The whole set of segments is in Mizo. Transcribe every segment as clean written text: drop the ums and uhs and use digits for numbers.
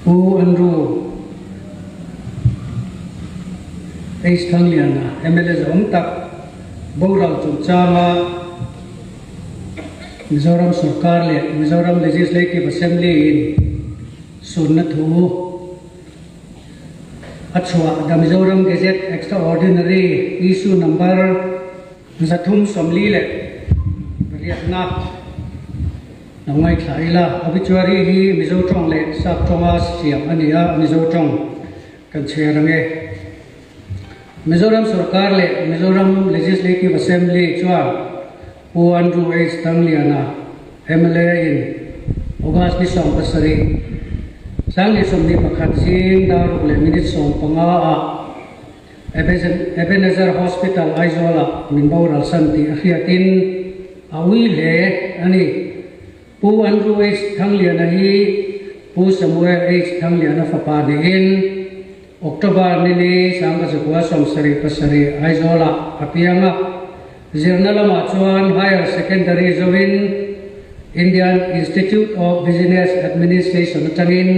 Pu Andrew H. Thangliana, mla zawm tak boral chungchanga Mizoram sorkar leh Mizoram Legislative Assembly in sunna thu a chhuah The Mizoram Gazette Extraordinary Issue Number 348-na Lo ngaithla ila, obituary hi Mizo tawng leh Sap tawnga siam a ni a, Mizo tawng kan chhiar ang e. Mizoram sorkar leh Mizoram Legislative Assembly chuan Pu Andrew H. Thangliana, mla in August ni 17, 2021 zing dar ruk leh minute 15 ah Ebenezer Hospital Aizawl-ah min boral san tih a hriatin a ui hle a ni. Pu Andrew H. Thangliana hi Pu Samuel H. Thangliana fapa niin October nili 1977 Aizawl-ah a piang a. Zirna lamah chuan Higher Secondary zoin Indian Institute of Business Administration atangin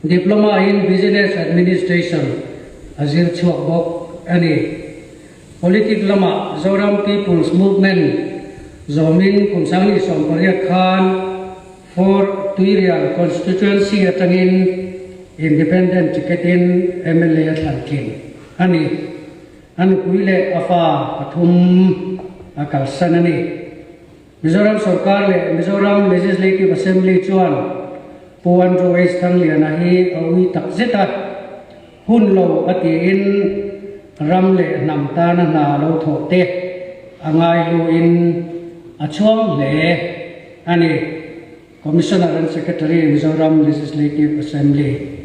Diploma in Business Administration a zir chhuak bawk a ni. Politic lamah Zoram People's Movement zawmin kum 2018 khan For Tuirial Constituency atangin Independent ticket in mla a thlan tling a ni. A nupui leh a fa pathum a kalsan a ni. Mizoram sorkar leh Mizoram Legislative Assembly chuan Pu Andrew H. Thangliana hi a ui tak zet a, hun lo a tiin ram leh hnam tana hna lo thawh te a ngai hluin a chhuang hle a ni, Commissioner and Secretary, Mizoram Legislative Assembly.